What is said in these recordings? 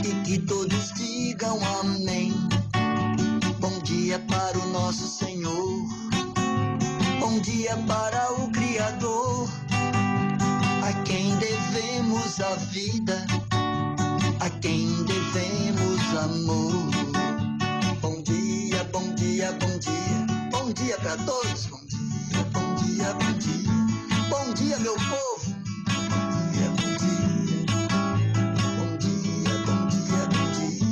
E que todos digam amém. Bom dia para o nosso Senhor. Bom dia para o Criador. A quem devemos a vida, a quem devemos amor. Bom dia, bom dia, bom dia. Bom dia para todos. Bom dia, bom dia, bom dia. Bom dia, meu povo. Bom dia, bom dia. Bom dia, bom dia, bom dia.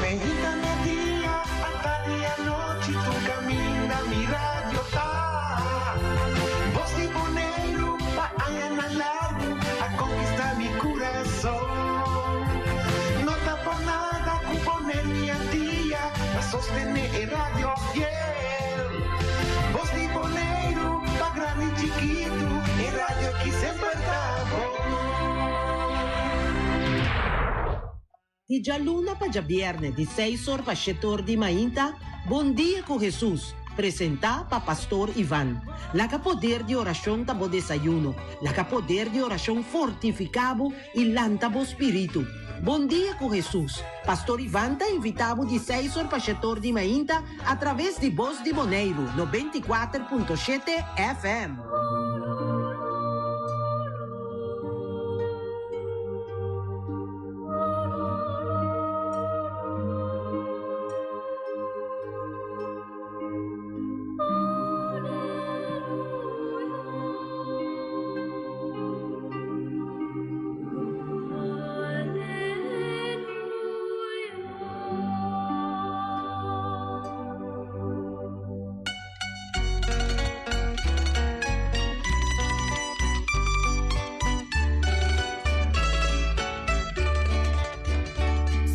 Meinta merdia, atardi anochi, tur kaminda mi radio ta. Bos di Boneiru pa añanan largu a konkistá mi kurason. No ta por nada ku Boneiru i Antia ta sostené e radio fiel. Bos di Boneiru pa grandi i chikitu, e radio ki semper ta bon. Di djaluna pa djabièrnè di seis or pa shete or di mainta, Bon Dia ku Hesus, presentá pa Pastor Ivan. Laga poder di orashon ta bo desayuno, laga poder di orashon fortifiká bo i lanta bo spiritu. Bon Dia ku Hesus, Pastor Ivan ta invitá bo di seis or pa shete or di mainta atraves di Bos di Boneiru 94.7 FM.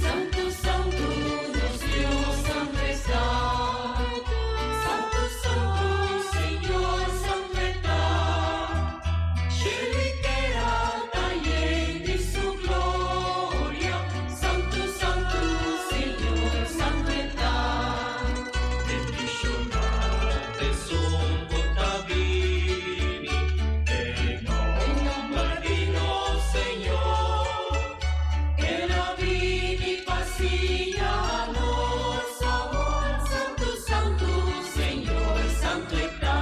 Santu, santu, nos Dios santu esta. Santu, santu, Señor santu e ta. Shelu i tera ta yen di su gloria. Santu, santu, Señor santu e ta. Bendishoná t'esun ku ta bini den nòmber di nos Señor. El a bini pa siña nos amor. Santu, santu, Señor, santu e ta.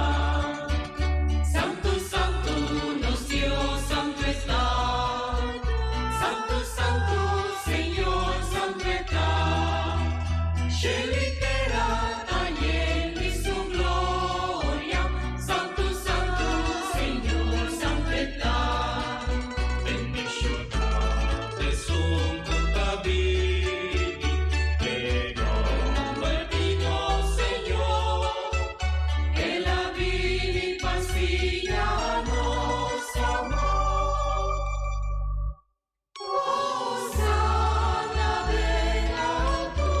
Santu, santu, nos Dios santu e ta. Santu, santu, Señor, santu e ta. Shelu i tera ta yen di su gloria. Santu, santu, Señor, santu e ta. Bendishoná t'esun ku ta bini den nòmber di nos Señor. El a bini pa siña nos amor. Hosana den altura.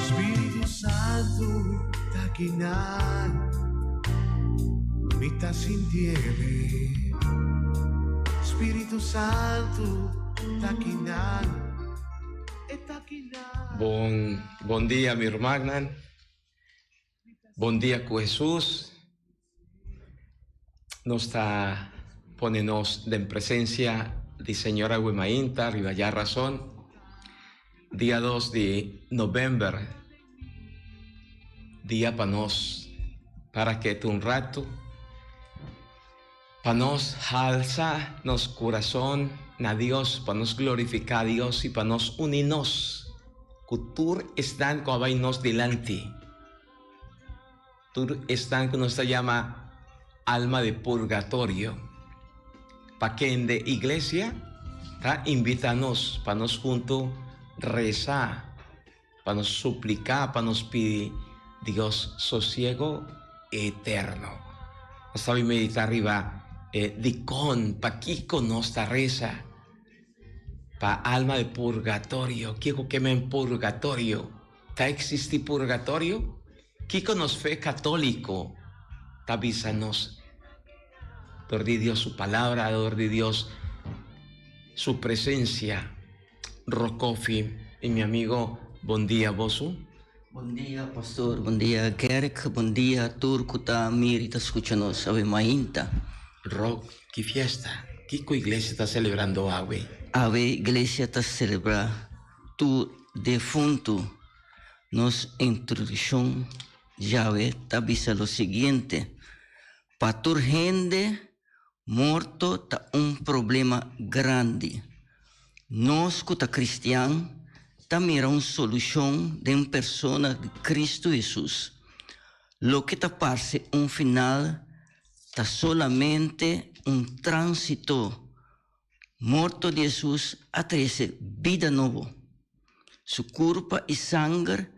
Spiritu Santu ta kinan, mi ta sintiele. Spiritu Santu ta kinan, e ta kinan. Bon bon dia mi rumannan. Bon dia ku Hesus. Nos ta pone nos den presencia di Señor awe mainta riba ya razon. Dia dos di november, dia pa nos para keda un rato, pa nos halsa nos curason na Dios, pa nos glorifica Dios y pa nos uni nos cu tur esnan cu a bay nos dilanti. Tur esnan ku nos ta yama alma di purgatorio. Pa kende iglesia ta invita nos pa nos huntu resa, pa nos supliká, pa nos pidi Dios sosiego eterno. Nos ta bin meditá riba e dikon, pakiko nos ta resa pa alma di purgatorio. Kiko ke men purgatorio? Ta eksistí purgatorio? Kiko nos fe katóliko ta bisa nos dor di Dios su Palabra, dor di Dios su presensia? Rokofi y mi amigo bon dia boso. Bon dia pastor, bon dia Gerk, bon dia tur ku ta mira y ta skucha nos awe mainta. Rock, ki fiesta? Kiko iglesia ta selebrando awe? Awe iglesia ta selebrá tur defuntu. Nos introdukshon djawe ta bisa lo siguiente, Pa tur hende Morto ta un problema grandi. Nos ku ta kristian ta mira un solushon den persona di Kristu Hesus. Loke ta parse un final ta solamente un tránsito. Morto di Hesus a trese bida nobo. Su kurpa i sanger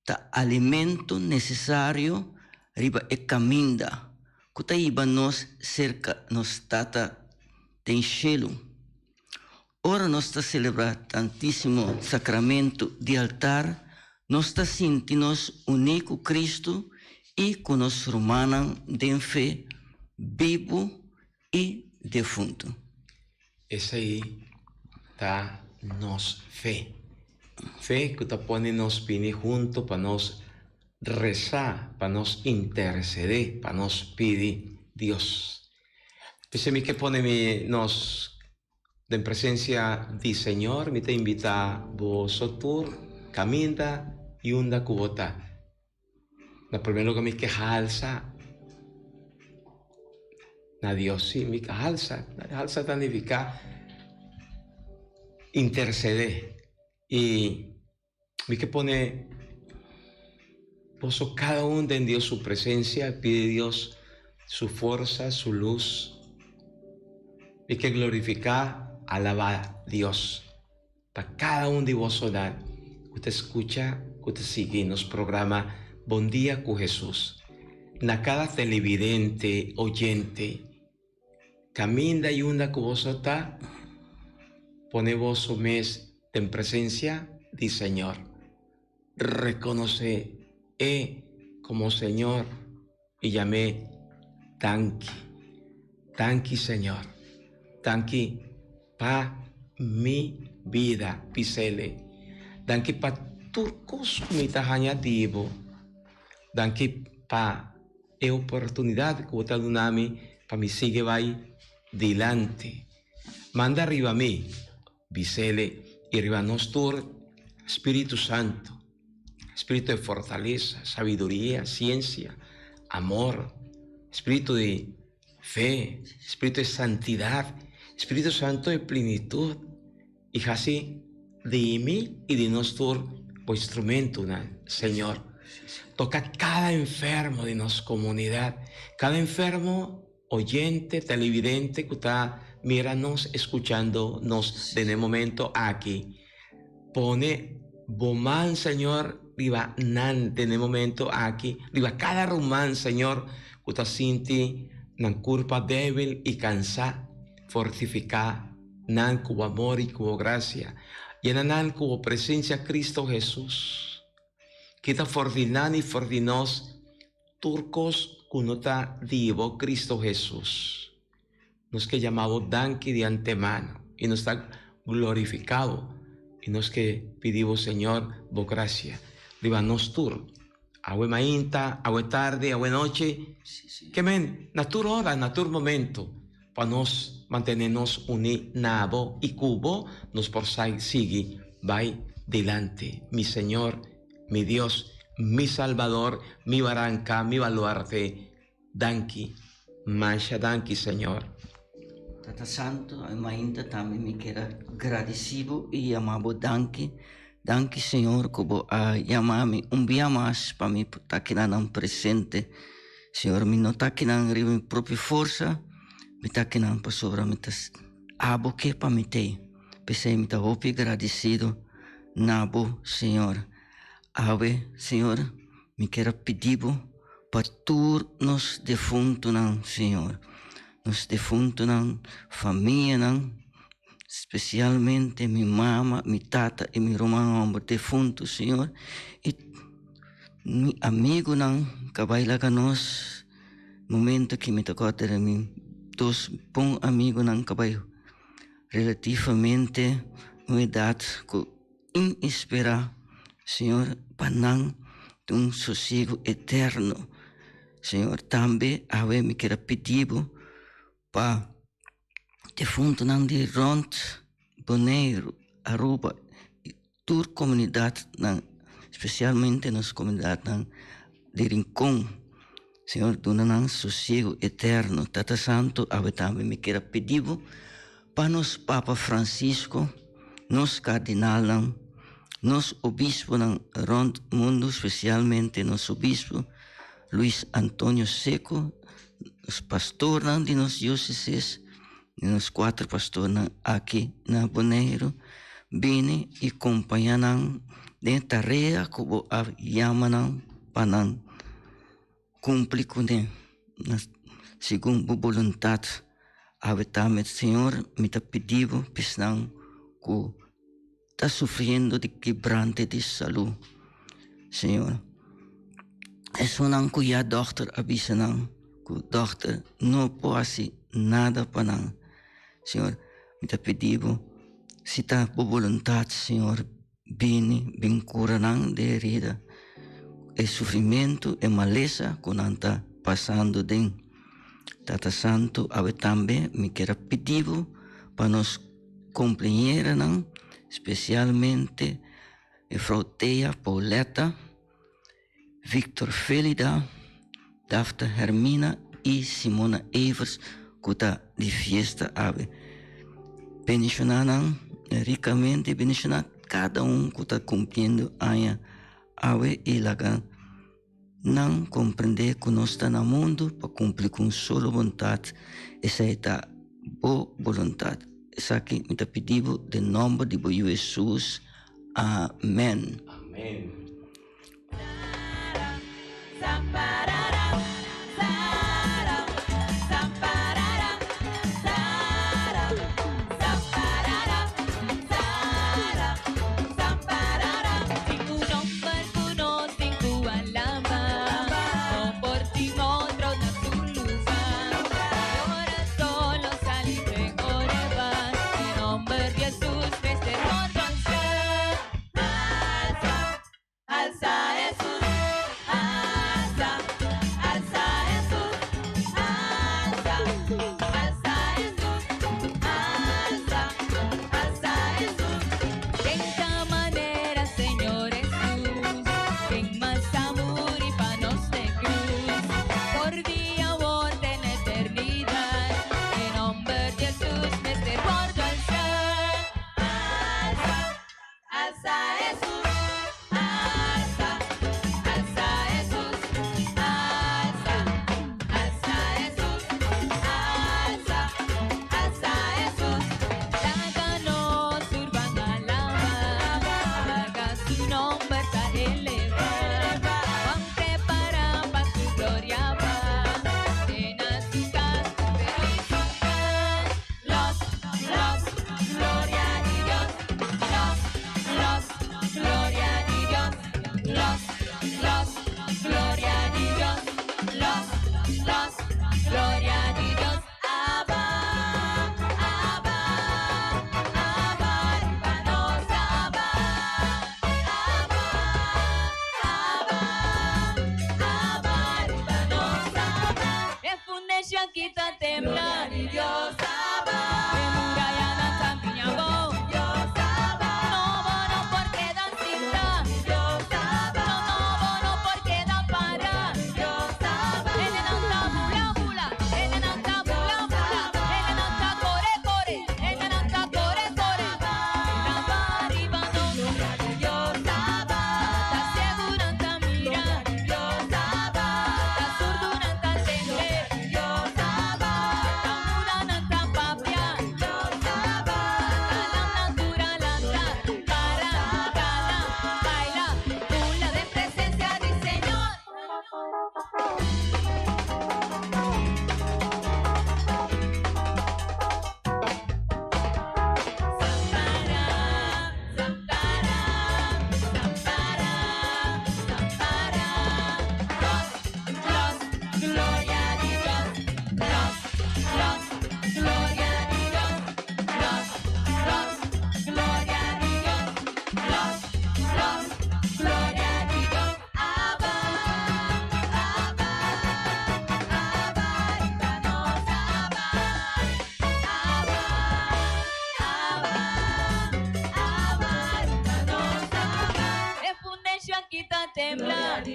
ta alimento nesesario riba e kaminda ku ta hiba nos serka nos Tata den shelu. Ora nos ta selebrá Tantísimo Sakramentu di altar, nos ta sinti nos uní ku Kristu i ku nos rumannan den fe, bibu i defuntu. Esei ta nos fe. Fe ku ta pone nos bini huntu pa nos resa, pa nos intersedé, pa nos pidi Dios. P'esei mi ke pone mi nos den presensia di Señor. Mi ta invitá boso tur kaminda i unda ku bo ta. Na primer lugar mi ke halsa na Dios. Sí, mi ke halsa. Halsa ta nifiká intersedé. I mi ke pone boso kada un den Dios su presensia, pidi Dios su forsa, su lus. Mi ke glorifiká, alabá Dios. Pa kada un di bosonan ku ta skucha, ku ta sigui nos programa Bon Dia ku Hesus. Na kada televidente, oyente, kaminda i unda ku boso ta, pone boso mes den presensia di Señor. Rekonosé E komo Señor i yam'é danki. Danki Señor. Danki pa mi bida, bis'ele. Danki pa tur kos ku mi ta haña di bo. Danki pa e oportunidat ku bo ta duna mi pa mi sigui bai dilanti. Manda riba mi, bis'ele, i riba nos tur Spiritu Santu. Spiritu de fortalesa, sabiduria, siensia, amor, spiritu di fe, spiritu di santidat, Spiritu Santu di plenitut i hasi di mi i di nos tur bo instrumentunan, Señor. Toka kada enfermo di nos komunidat, kada enfermo oyente, televidente ku ta mira nos, eskuchando nos den e momento aki. Pone bo man, Señor, riba nan den e momento aki, riba kada ruman, Señor, ku ta sinti nan kurpa débil i kansá. Fortifiká nan ku bo amor i ku bo grasia. Yena nan ku bo presensia, Kristu Hesus. Kita for di nan i for di nos tur kos ku no ta di bo, Kristu Hesus. Nos ke yama bo danki di antemano i nos ta glorifiká bo i nos ke pidi bo Señor bo grasia riba nos tur awe mainta, awe tardi, awe nochi, ke men na tur ora, na tur momento pa nos mantene nos uní na bo i ku bo nos por sigui bai dilanti. Mi Señor, mi Dios, mi Salbador, mi baranka, mi baluarte. Danki, masha danki Señor. Tata Santo, e mainta tambe mi kier a gradeci bo y yama bo danki. Danki Señor cu bo a yama mi un bia mas pa mi por ta kinanan presente. Señor, mi no ta kinan riba mi propio forsa, mi ta kinan pasobra mi ta abo ke pa mi tey. P'esey mi ta hopi gradecido na bo, Señor. Awe, Señor, mi kier a pidi bo. Pa tur nos defuntunan, Señor. Nos defuntunan, famianan, spesialmente mi mama, mi tata i mi ruman hòmber defuntu, Señor. I mi amigunan ku a bai laga nos, momento ku mi ta kòrda di mi dos bon amigunan ku a bai relativamente un edat ku Inesperá, Señor, pa nan tin un sosiegu eterno. Señor, tambe awe mi kier a pidi Bo pa defuntonan di rond Boneiru, Aruba i tur komunidatnan, spesialmente nos komunidatnan di Rincon. Señor, duna nan sosiegu eterno. Tata Santu, awe tambe mi kier a pidi Bo pa nos Papa Francisco, nos kardinalnan, nos obisponan rond mundu, spesialmente nos obispo Luis Antonio Secco, nos pastornan di nos diosesis, di nos kuater pastornan aki na Boneiru, bini i kompañá nan den e tarea ku bo a yama nan pa nan Cumpli cune na segun bo boluntad. Awe tambe, Señor, mi ta pidi bo p'esnan cu ta sufriendo di kebrante di salud, Señor. Esunnan cu ya dokter a bisa nan cu dokter no por haci nada pa nan. Señor, mi ta pidi bo, si ta bo boluntad, Señor, Bini, bin kura nan di herida, e sufrimentu, e malesa ku nan ta pasando den. Tata Santu, awe tambe mi kier a pidi bo pa nos kompleñeranan, spesialmente Mefrou Thea Pauletta, Victor Felida, Dafta Hermina y Simona Evers cu ta di fiesta awe. Bendiciona nan ricamente, bendiciona cada un cu ta cumpliendo aña awe y laga nan comprende cu nos ta na mundo pa cumpli cu un solo bondad, esey ta bo boluntad. Esaki mi ta pidi bo den nomber di bo Yu Jesus. Amen. Amen. Pa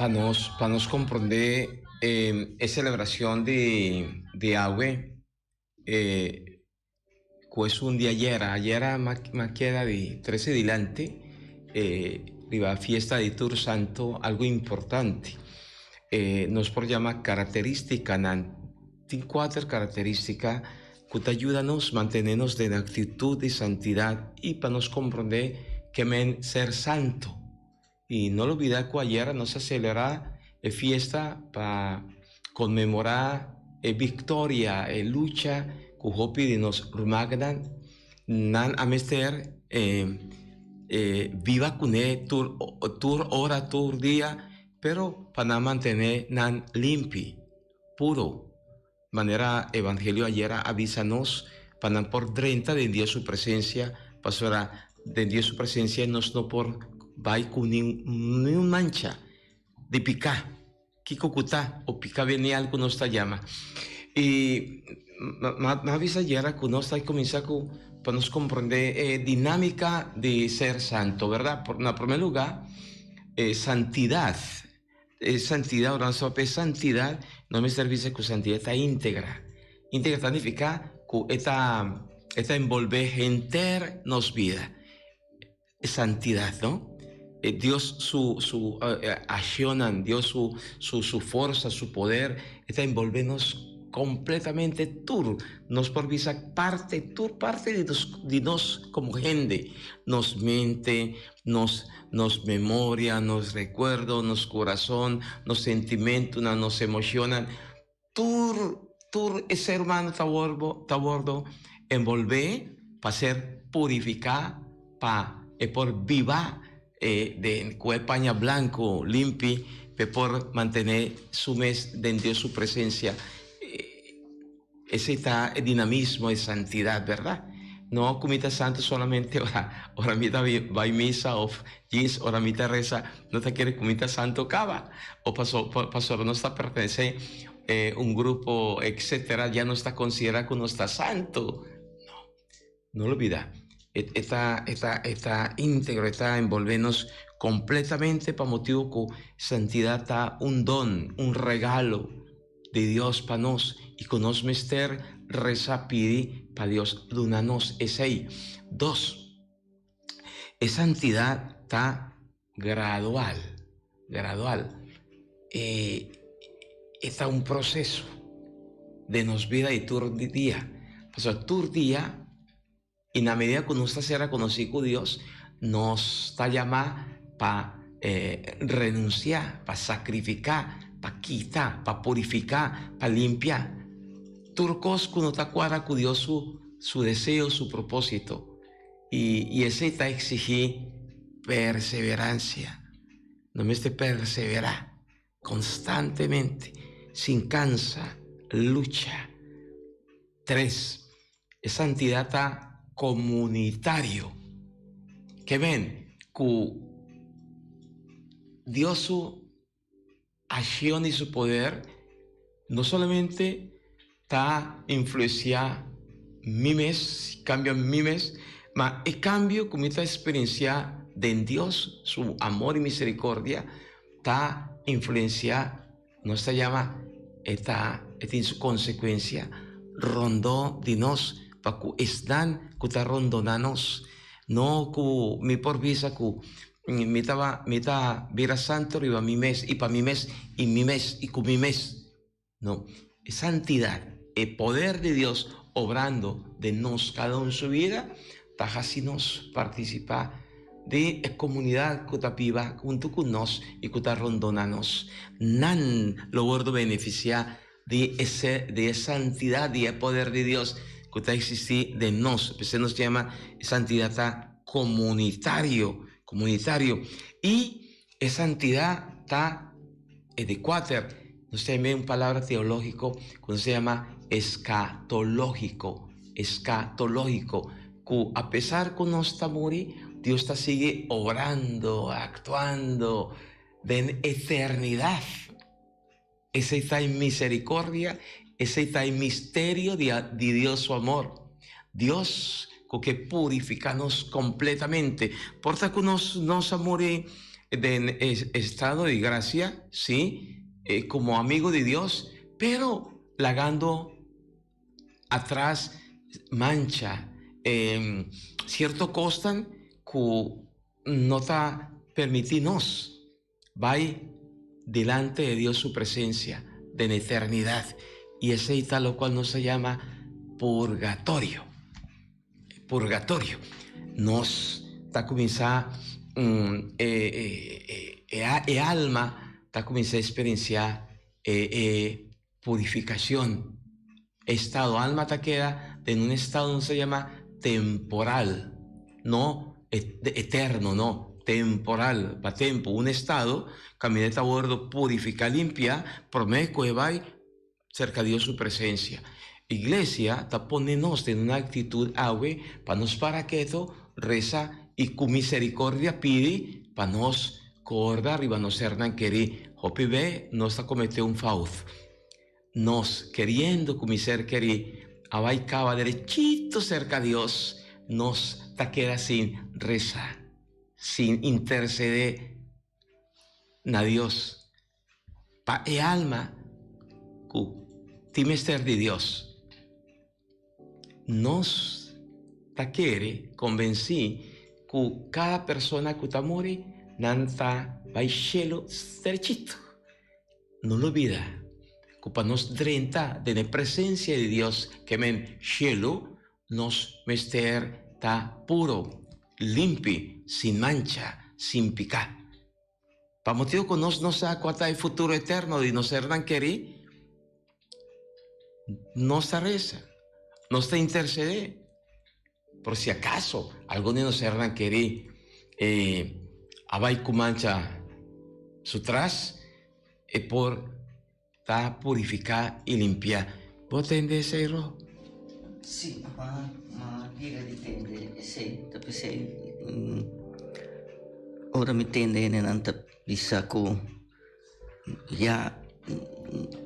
nos, pa nos comprende e celebracion di di awe eh cu esun di ayera, ayera m'a keda di trece dilanti riba fiesta di Tur Santo algo importante. Nos por yama caracteristicanan, tin cuater caracteristica cu ta yuda nos mantene nos den actitud di santidad y pa nos comprende ke men ser santo. Y no lo bida cu ayera nos a celebra e fiesta pa conmemora e victoria, e lucha cu hopi di nos rumannan nan a mester biba cune tur tur ora, tur dia, pero pa nan mantene nan limpi, puro. Manera Evangelio ayera a bisa nos, pa nan por drenta den Dios su presencia, pasobra den Dios su presencia nos no por bai cu niun mancha di pica, kico cu ta, o pica venial cu nos ta yama. Y m'a bisa ayera cu nos ta cuminsa cu pa nos comprende e dinamica di ser santo, verdad? Na primer lugar, e santidad. E santidad, ora nos papia e santidad, nos mester bisa cu santidad ta integra. Integra ta nifica cu e ta, e ta envolve henter nos bida. E santidad, no? E Dios su, su accionnan, Dios su, su, su forsa, su poder, e ta envolve nos completamente tur. Nos por bisa parte, tur parte di nos, di nos como hende. Nos mente, Nos nos memoria, nos recuerdo, nos corazon, nos sentimentonan, nos emocionnan, tur tur e ser humano ta worbo ta wordo envolve pa ser purifica pa e por biba e den cu e paña blanco limpi p'e por mantene su mes den Dios su presencia. Esei ta e dinamismo e santidad, berdad? No cu mi ta santo solamente ora ora mi ta bay misa of djis ora mi ta reza, no ta kere cu mi ta santo caba. O paso pasobra nos ta pertenece un grupo etcetera ya nos ta considera cu nos ta santo. No, no lo bida. E ta e ta e ta integro, e ta envolve nos completamente pa motibo cu santidad ta un don, un regalo di Dios pa nos y cu nos mester reza pidi pa Dios duna nos esey. Dos, e santidad ta gradual, gradual. E e ta un proceso den nos bida di tur dia. Pasobra tur dia y na medida cu nos ta cera conoci cu Dios, nos ta yama pa renuncia, pa sacrifica, pa kita, pa purifica, pa limpia tur cos cu no ta cuadra cu Dios su su deseo, su proposito. Y y esey ta exigi perseverancia. Nos mester persevera constantemente, sin cansa, lucha. Tres, e santidad ta comunitario. Ke men cu Dios su accion y su poder no solamente ta influencia mi mes, cambia mi mes, ma e cambio cu mi ta experiencia den Dios su amor y misericordia ta influencia, nos ta yama e ta e tin su consecuencia rondó di nos pa cu esnan cu ta rondona nos. No cu mi por bisa cu mi taba mi ta bira santo riba mi mes y pa mi mes y mi mes y cu mi mes. No, e santidad, e poder di Dios obrando den nos cada un su bida ta haci nos participa di e comunidad cu ta biba hunto cu nos y cu ta rondona nos. Nan lo wordo beneficia di ese di e santidad di e poder di Dios cu ta existi den nos. P'esei nos yama e santidad ta comunitario, comunitario. Y e santidad ta e di cuater, nos ta yama un palabra teologico cu nos ta yama escatologico, escatologico, cu apesar cu nos ta muri, Dios ta sigui obrando, actuando den eternidad. Esey ta e misericordia, esey ta e misterio di di Dios su amor. Dios ku ke purifiká nos kompletamente. Por ta ku nos nos a muri den estado di grasia, sí, komo amigo di Dios, pero lagando atras mancha, sierto kosnan ku no ta permití nos bai delante de Dios su presencia den eternidad. Y esei ta locual nos ta llama purgatorio. Purgatorio. Nos ta cuminsa e, e, e alma ta cuminsa experiencia e, e purificacion. Estado, alma ta keda den un estado nos ta yama temporal, no eterno, no, temporal, pa tempo, un estado caminda e ta wordo purifica, limpia, prome cu e bay cerca Dios su presencia. Iglesia ta pone nos den un actitud awe pa nos para keto, reza y cu misericordia pidi pa nos corda riba nos sernan keri. Hopi be nos ta comete un fout. Nos, keriendo ku mi ser kerí a bai kaba derechito serka Dios, nos ta keda sin resa, sin intersedé na Dios pa e alma ku tin mester di Dios. Nos ta kere konvensí ku kada persona ku ta muri, nan ta bai shelu derechito. No lubida ku pa nos drenta den e presensia di Dios, ke men shelu, nos mester ta puro, limpi, sin mancha, sin piká. Pa motibu ku nos no sa kua ta e futuro eterno di nos sernan kerí, nos ta resa, nos ta intersedé. Por si akaso algun di nos sernan kerí a bai ku mancha su tras, e por ta purifiká i limpiá. Bo tende esei, Ro? Sí, m'a m'a yega di tende esei. Ta p'esei ora mi tende hendenan ta bisa ku ya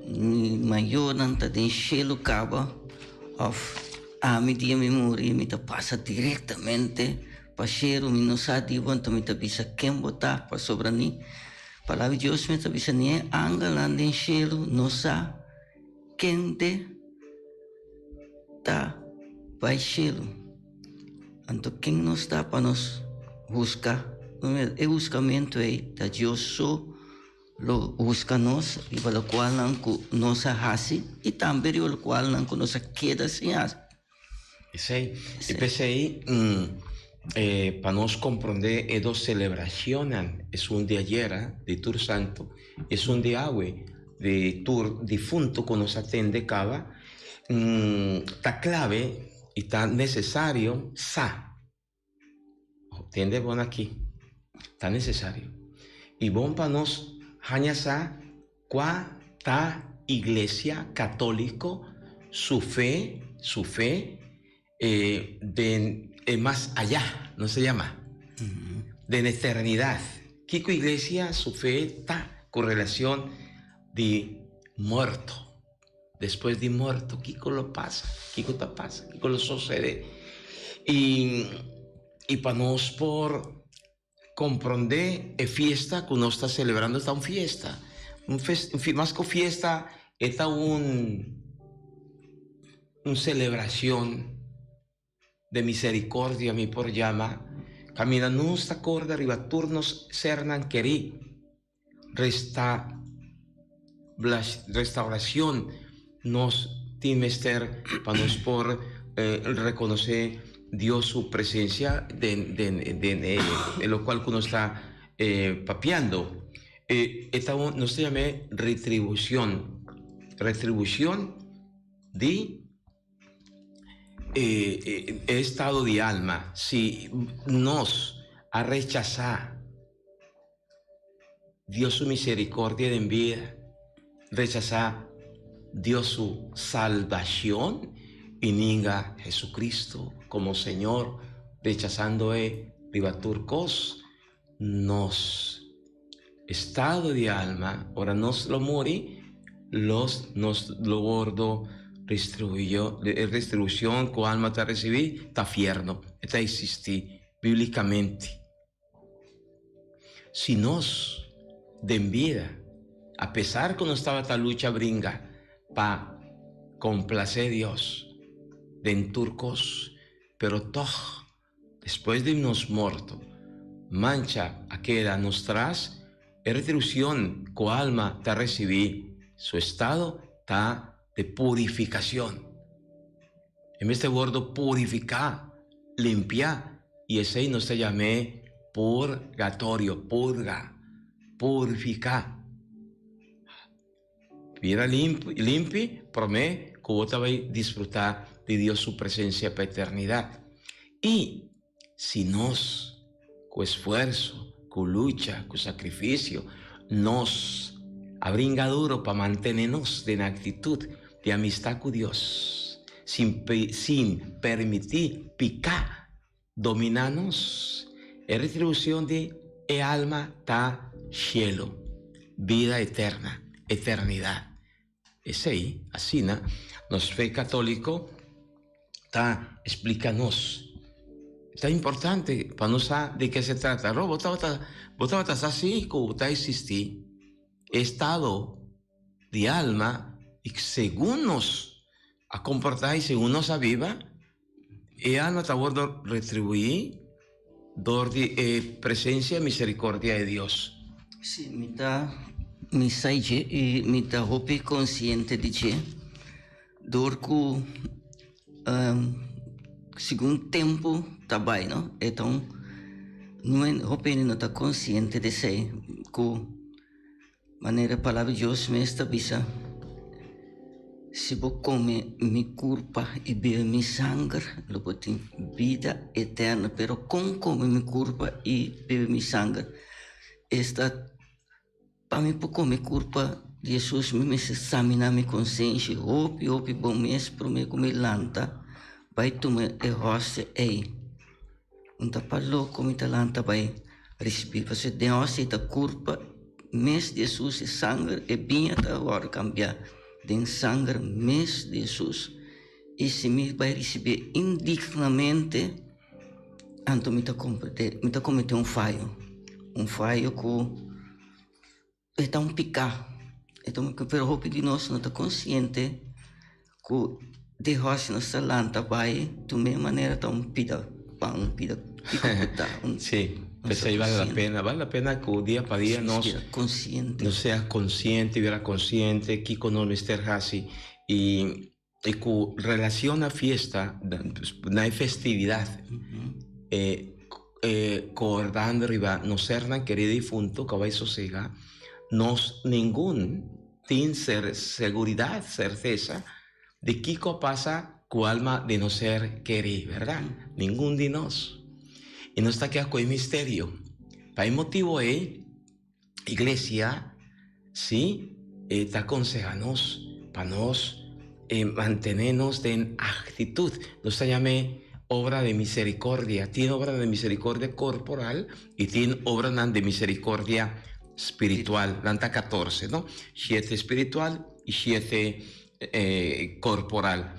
mi mayornan ta den shelu kaba òf ami dia mi muri mi ta pasa direktamente pa shelu. Mi no sa di bo, anto mi ta bisa ken bo ta pasobra ni Palabra di Dios mes ta bisa ni e angelnan den shelu no sa kende ta bai shelu. Anto ken nos ta pa nos husga? E husgamentu ei ta Dios so lo husga nos riba lokualnan ku nos a hasi i tambe riba lokualnan ku nos a keda sin hasi. Esei, i p'esei pa nos komprondé e dos selebrashonnan, esun di ayera, di Tur Santu, i esun di awe, di tur difuntu ku nos a tende kaba, ta klave i ta nesesario sa. Tende bon aki, ta nesesario i bon pa nos haña sa kua ta Iglesia Katóliko su fe, su fe den e mas ayá, nos ta yama, den eternidat. Kiko Iglesia su fe ta ku relacion di morto? Despues di morto, kiko lo pasa? Kiko ta pasa? Kiko lo sosede? I, i pa nos por komprondé e fiesta ku nos ta selebrando ta un fiesta. Un fes, mas ku fiesta, e ta un, un selebrashon de misericordia mi por yama, caminda nos ta corda riba tur nos sernan kerí, resta restauracion nos tin mester pa nos por reconoce Dios su presencia den den den e locual cu nos ta papiando. E ta un nos ta yam'e retribucion, retribucion di. E estado di alma, si nos a rechasá Dios su misericordia den bida, rechasá Dios su salbacion y ninga Jesucristo como Señor, rechasando e riba tur cos, nos estado di alma, ora nos lo muri, los nos lo wordo. Restribuyó, e restribushon ku alma ta risibí ta fierno, e ta eksistí bíblikamente. Si nos den bida, apesar ku nos tabata lucha bringa pa komplasé Dios den tur kos, pero tòg despues di nos morto mancha a keda nos tras, e retribushon ku alma ta risibí, su estado ta de purificacion. E mester wordo purifica, limpia, y esey nos ta yam'e purgatorio, purga, purifica. Bira limpi prome cu bo ta bay disfruta di Dios su presencia pa eternidad. Y si nos, cu esfuerzo, cu lucha, cu sacrificio, nos a bringa duro pa mantene nos den actitud di amistad cu Dios, sin sin permiti pica domina nos, e retribucion di e alma ta cielo, bida eterna, eternidad. Esei, asina, nos fe católico ta explica nos. Ta importante pa nos sa di ke se trata. Ro, bo tabata, bo tabata sa si cu ta existi estado di alma y segun nos a comporta y segun nos a biba, e alma ta wordo retribui Dor di e presencia y misericordia di Dios. Sí, mi ta mi sa dje y mi ta hopi consciente di dje dor cu segun tempo ta bay no e ta un hopi hende no ta consciente di esey cu Manera e Palabra di Dios mes ta bisa, Si bo come mi curpa i bebe mi sanger, lo bo tin bida eterno. Pero con come mi curpa i bebe mi sanger? Esta, pa mi por come curpa di Jesus, mi mester samina mi consenshi hopi, hopi bon mes prome cu mi lanta bai tuma e hostia ei. Un ta pa loko mi ta lanta bai risibí, pasobra den hòstia ta kurpa mes di Hesus, e sanger, e biña ta wòrdu kambiá den sanger mes di Hesus. I si mi bai risibí indignamente, anto mi ta komprendé, mi ta kometé un fayo, un fayo ku E ta un piká, e ta un piká, pero hopi di nos no ta konsiente ku di hòs nos ta lanta bai tu mes manera ta un pida pan, un pida kiko ku ta. Sí, p'esei bale la pena, bale la pena ku dia pa dia nos nos sea konsiente, bira konsiente kiko nos mester hasi i i ku relacion na fiesta, na e festividad, e cordando riba nos sernan kerido difunto ku a bai sosega, nos ningun tin seguridad, sertesa di kiko a pasa ku alma di nos ser keri, berdad? Ningun di nos. I nos ta keda ku e misterio. Pa e motibu ei, Iglesia, sí, e ta konseha nos pa nos mantené nos den aktitut, nos ta yam'é obra de miserikordia. Tin obra de miserikordia korporal i tin obranan de miserikordia spiritual. Nan ta katorse, no? Shete spiritual i shete korporal.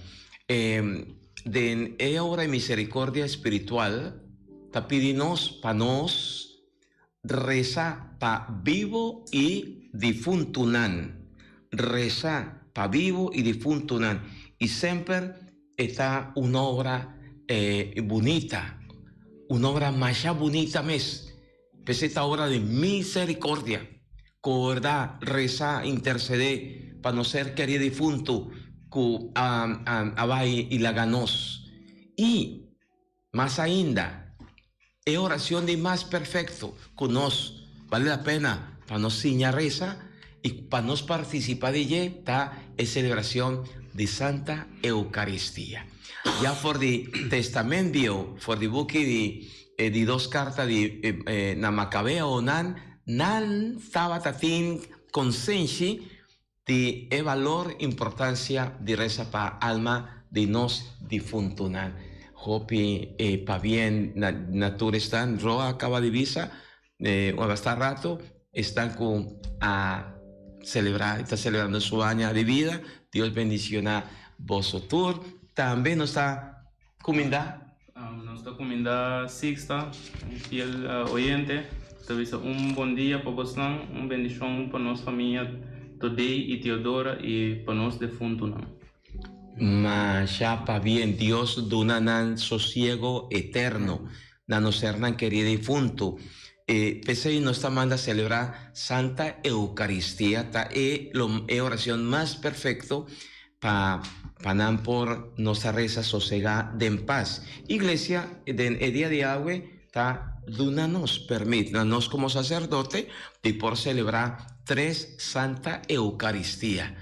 Den e obra de miserikordia spiritual ta pidi nos pa nos Resa pa bibo i difuntunan. Resa pa bibo i difuntunan. I semper e ta un obra bunita, un obra masha bunita mes. P'esei ta obra di misericordia. Corda, resa, intercede pa nos ser keri difuntu ku a bai i laga nos. I. Mas ainda, e oracion di mas perfecto cu nos bale la pena pa nos siña reza y pa nos participa di dje ta e celebracion di Santa Eucaristia. Ya for di Testament Bieu, for di buki di e di dos carta di na Macabeonan, nan tabata tin consenshi Di e balor importancia di reza pa alma di nos difuntonan. Hopi e pabien na na tur esnan Roa a caba di bisa un basta rato esnan cu a celebra y ta celebrando su aña di vida. Dios bendiciona. boso tur. Tambe nos ta kumindá. Nos ta kumindá Sixta, un fiel oyente. Ta bisa un bon dia pa bosnan, un bendishon pa nos famia Todey i Teodora i pa nos defuntunan. Masha pabien Dios duna nan sosiego eterno na nos sernan keri difuntu. E p'esei nos ta manda selebrá Santa Eukaristia, ta e lo e oracion mas perfecto pa pa nan por nos ta resa sosegá den pas. Iglesia den e dia di awe ta duna nos permit na nos komo saserdote di por selebrá tres Santa Eukaristia.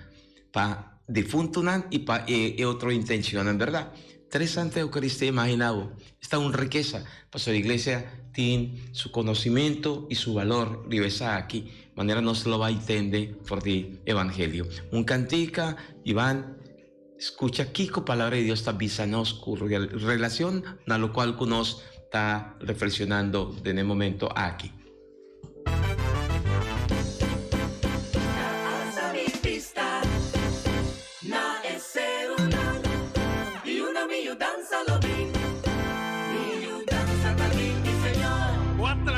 Pa difuntunan i pa e e otro intencionnan, berdad? Tres Santa Eucaristia, imagina bo, esta un rikesa, pasobra iglesia tin su conocimento i su balor riba esaki, manera nos lo bai tende for di Evangelio. Un cantica, Ivan, scucha kico Palabra di Dios ta bisa nos cu relacion na locual cu nos ta reflexionando den e momento aki.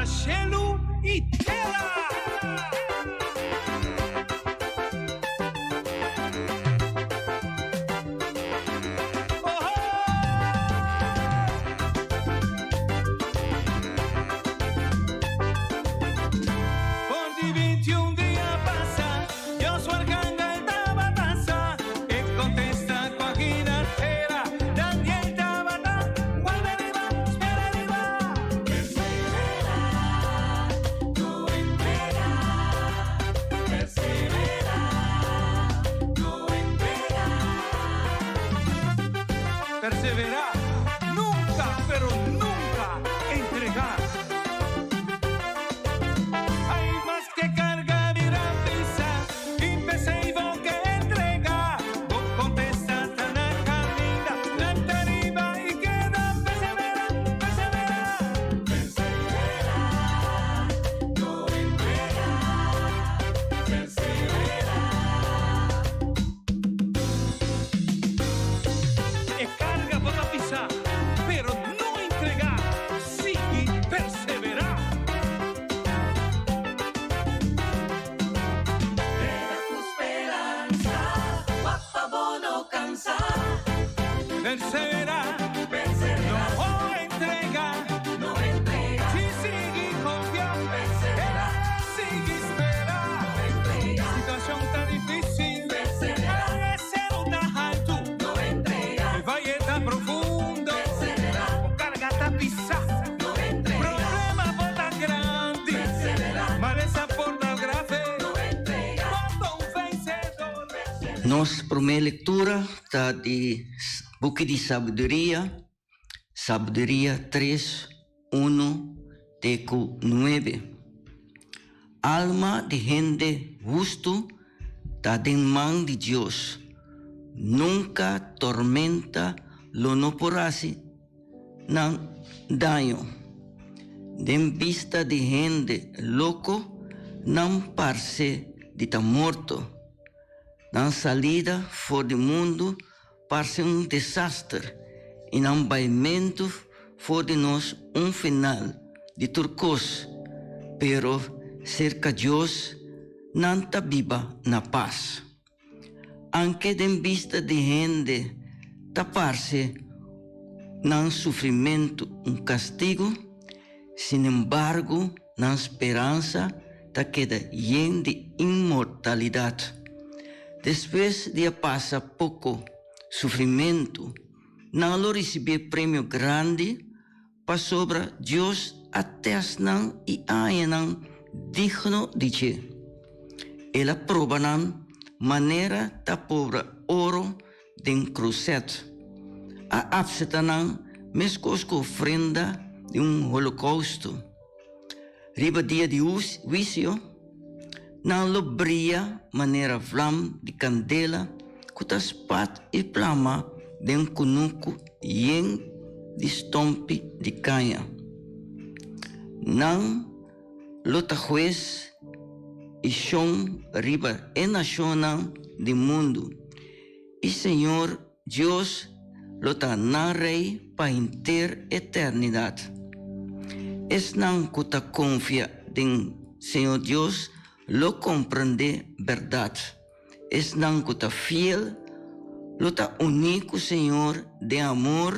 Shelu i tera. For di 21 dia pasa, Dios su arcángel tabata sa. E contesta cu agina tera, Daniel tabata guarda riba, spera riba. Persevera, no entrega. Persevera, no entrega. Persevera, nunca, pero nunca entrega. Hay mas que carga bira pisa, y p'esei bo ke entrega. Bo contesta ta na caminda, lanta riba y keda persevera, persevera. Persevera, no entrega. Persevera. E carga por ta pisa, pero no entrega. Sigui persevera. Keda cu speransa, wak pa bo no cansa. Persevera, Persevera, no entrega. no entrega. Si sigui confia, Persevera, sigui spera. no entrega. Situacion ta dificil, Persevera, e cero ta halto, no entrega. e valle ta profundo, Persevera, carga ta pisa, no entrega. problema por ta grandi, Persevera, malesa por ta grave, no entrega. Cuando un vencedor. Nos prome lectura ta di Buki di Sabiduria, Sabiduria 3, 1 te ku 9. Alma di hende hustu ta den man di Dios. Nunka tormenta lo no por hasi nan daño. Den bista di hende loko nan parse di ta morto. Nan salida for di mundu parse un desaster i nan baimentu for di nos un final di tur kos, pero serka Dios nan ta biba na pas. Anke den bista di hende ta parse nan sufrimentu un kastigu, sinembargo nan speransa ta keda yen di inmortalidat. Despues di a pasa poko sufrimentu, nan lo risibí e premio grandi pasobra Dios a tèst nan i a haña nan digno di dje. El a proba nan manera ta pobra oro den krusèt. A apseptá nan meskos ku ofrenda di un holokousto. Riba dia di huisio, nan lo bria manera vlam di kandela ku ta spat i plama den kunuku yen di stompi di kaña. Nan lo ta hues i shon riba e nashonnan di mundu, i Señor. Dios lo ta nan Rei pa henter eternidat. Esnan ku ta konfia den Señor Dios lo komprendé bèrdat. Esnan ku ta fiel lo ta uní ku Señor den amor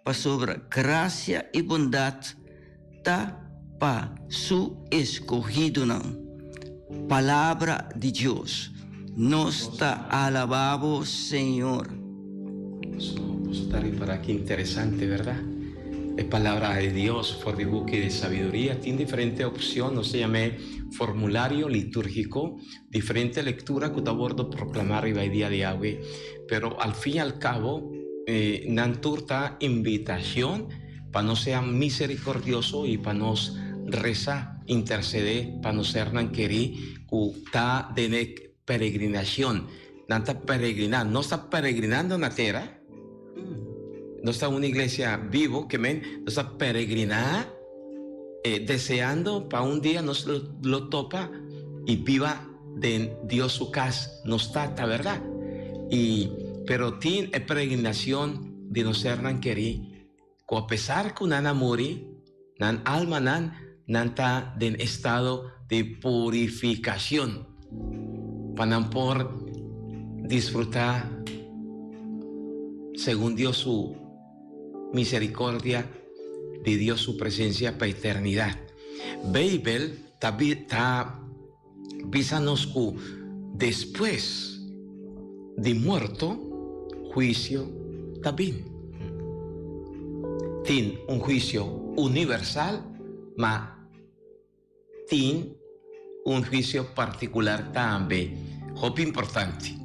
pasobra grasia i bondat ta pa su eskohidonan. Palabra di Dios. Nos ta alabá bo, Señor. Boso ta ripará ki interesante, bèrdat? E Palabra di Dios for di buki di sabiduria tin diferente opcion, nos ta yam'é formulario litúrgico, diferente lectura cu ta wordo proclamá riba e dia di awe. Pero al fin y al cabo, nan tur ta invitacion pa nos sea misericordioso y pa nos reza, intercedé pa nos sernan kerí cu ta den e peregrinacion. Nan ta peregriná. Nos ta peregrinando na tera. Nos ta un iglesia bibo, ke men nos ta peregriná deseando pa un dia nos lo topa i biba den Dios su kas, nos Tata, bèrdat? I pero tin e peregrinacion di nos sernan kerí ku apesar ku nan a muri, nan almanan nan ta den estado di purificacion pa nan por disfruta segun Dios su misericordia di Dios su presencia pa eternidad. Bijbel ta ta bisa nos ku despues di morto huisio ta bin. Tin un huisio universal, ma tin un huisio partikular tambe, hopi importante.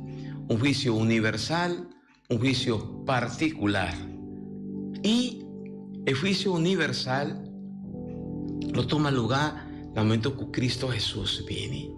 Un huisio universal, un huisio partikular. I e huisio universal lo tuma lugá na momento ku Kristu Hesus bini.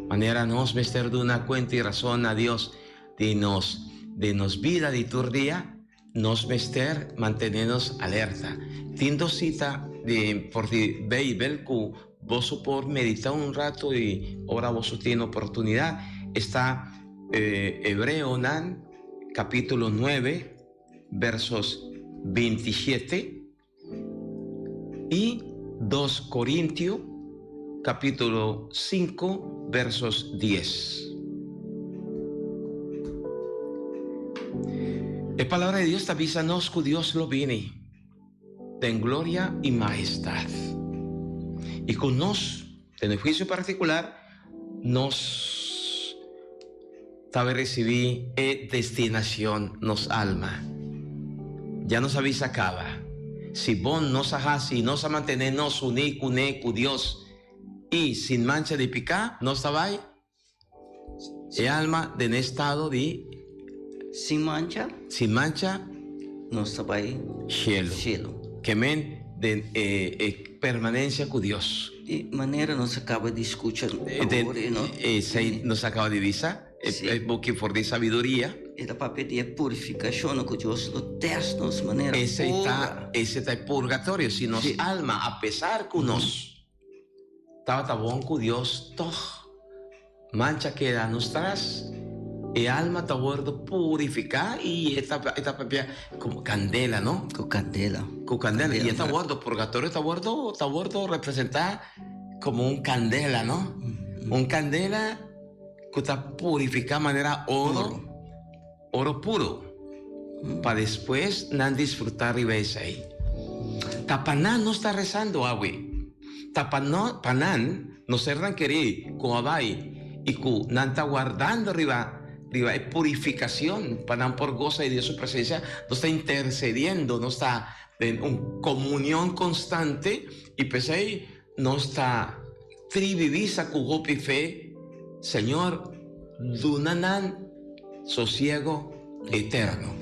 Manera nos mester duna kuenta i rason na Dios di nos den nos bida di tur dia, nos mester mantené nos alerta. Tin dos sita di for di Beibel ku boso por meditá un rato i ora boso tin oportunidat. Esta Hebreonan capítulo 9 versos 27 y 2 Corintio capítulo 5 versos 10. E palabra di Dios ta bisa nos cu Dios lo bini den gloria y mahestad y cu nos, den e huicio particular, Nos ta bay ricibi e destinacion nos alma. Ya nos a bisa caba. Si bon nos a haci y nos a mantene nos uni cune cu Dios y sin mancha di pica, nos ta bay e alma den e estado di. Sin mancha. Sin mancha. Nos ta bay. Cielo. Cielo. Ke men den e permanencia cu Dios. Di manera nos a caba di scucha awor e no. Esey nos a caba di bisa, e buki for di sabiduria. E ta papia di e purificacion cu Dios lo test nos manera ora. Esey ta e purgatorio, si nos alma a pesar cu nos tabata bon cu Dios tog Mancha keda nos tras, e alma ta wordo purifica y e ta e ta papia como candela, no? Cu candela. Cu candela. Y e ta wordo, purgatorio ta wordo, ta wordo representa como un candela, no? Un candela cu ta purifica manera oro, oro puro, pa despues nan disfruta riba esey. Ta pa nan nos ta rezando awe. Ta pa no, pa nan, nos sernan kerí ku a bai i ku nan ta wardando riba riba e purifikashon pa nan por gosa di Dios su presensia, nos ta intersediendo, nos ta den un komunion konstante i p'esei nos ta tribibisa ku hopi fe, Señor, duna nan sosiego eterno.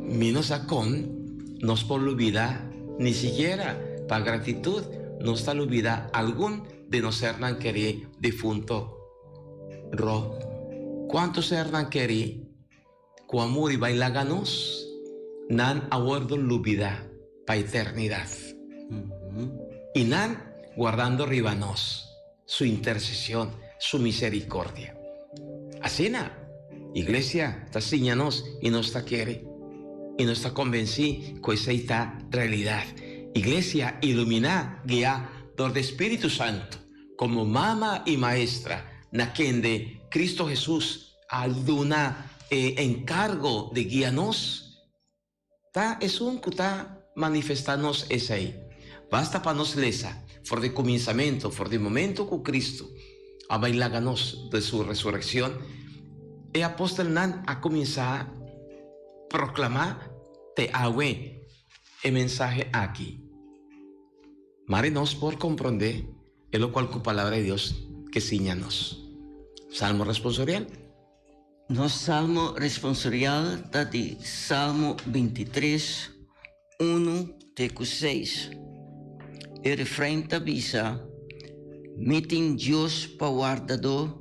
Mi no sa kon nos por lubida ni sikiera pa gratitud nos ta lubida algun di nos sernan kerí difunto. Ro, Kuantu sernan kerí ku a muri bai laga nos? Nan a wordo lubida pa eternidat. I nan guardando riba nos su intersesion, su misericordia. Asina. Iglesia ta siña nos i nos ta kere i nos ta konvensí ku esei ta realidat. Iglesia iluminá, guiá dor di Spiritu Santu komo mama i maestra na kende Kristu Hesus a duna e enkargo di guia nos, Ta esun ku ta manifestá nos esei. Basta pa nos lesa for di kuminsamentu, for di momentu ku Kristu a bai laga nos di su resurekshon, e apostelnan a kuminsá proklamá te awe e mensahe aki. Mari nos por komprondé e lokual ku Palabra di Dios ke siña nos. Salmo responsorial. Nos salmo responsorial ta di Salmo bintitres, unu te ku seis. E refrein ta bisa, Mi tin Dios pa wardadó,